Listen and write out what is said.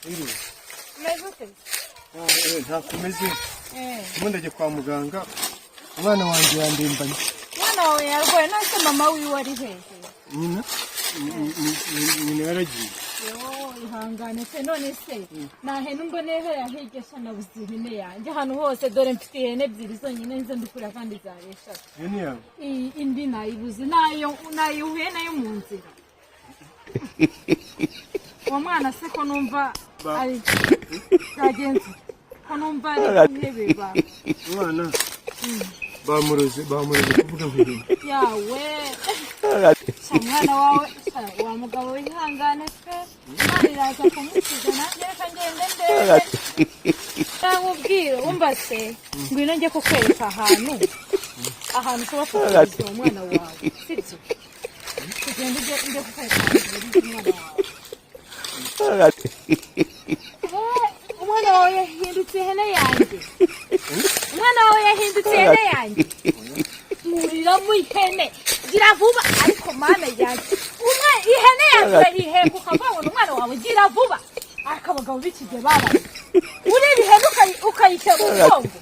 Wiriwe. Umeze ute? Ntakomeze. Eh. Ubundi ajya kwa muganga, umwana wanjye yandembanye. Umwana wawe yarwaye? None mama wiwe ari hehe? Nyina nyina yaragiye. Yo, ihangane se. None se nta hene mboneye hariya hirya? Sha, nabuze ihene yanjye ahantu hose. Dore mfite ihene ebyiri zonyine nizo ndikurira, kandi zari eshatu. Ihene yawe? Iyi indi nayibuze, nayo nayihuye nayo mu nzira. Uwo mwana se ko numva ari byagenze, ko numva ari kuhebeba? Umwana bamuroze, bamuroze kuvuga nk'ihene. Yawe, sha, umwana wawe sha, wa mugabo wihangane pe, Imana iraza kumukiza. Nanjye reka ngende ndebe. Nkubwire, wumva se, ngwino njye kukwereka ahantu ushobora kuvuriza uwo mwana wawe, sibyo? Tugende ujye njye kukwereka ahantu uvuriza umwana wawe. Umwana wawe yahindutse ihene yanjye, umwana wawe yahindutse ihene yanjye. Nkuriramo ihene, gira vuba. Ariko Mana yanjye, umwe ihene yanjye urayiheka ukavuga ngo ni umwana wawe. Gira vuba. Ariko abagabo b'iki gihe babaye, ureba ihene ukayishyira mu mugongo.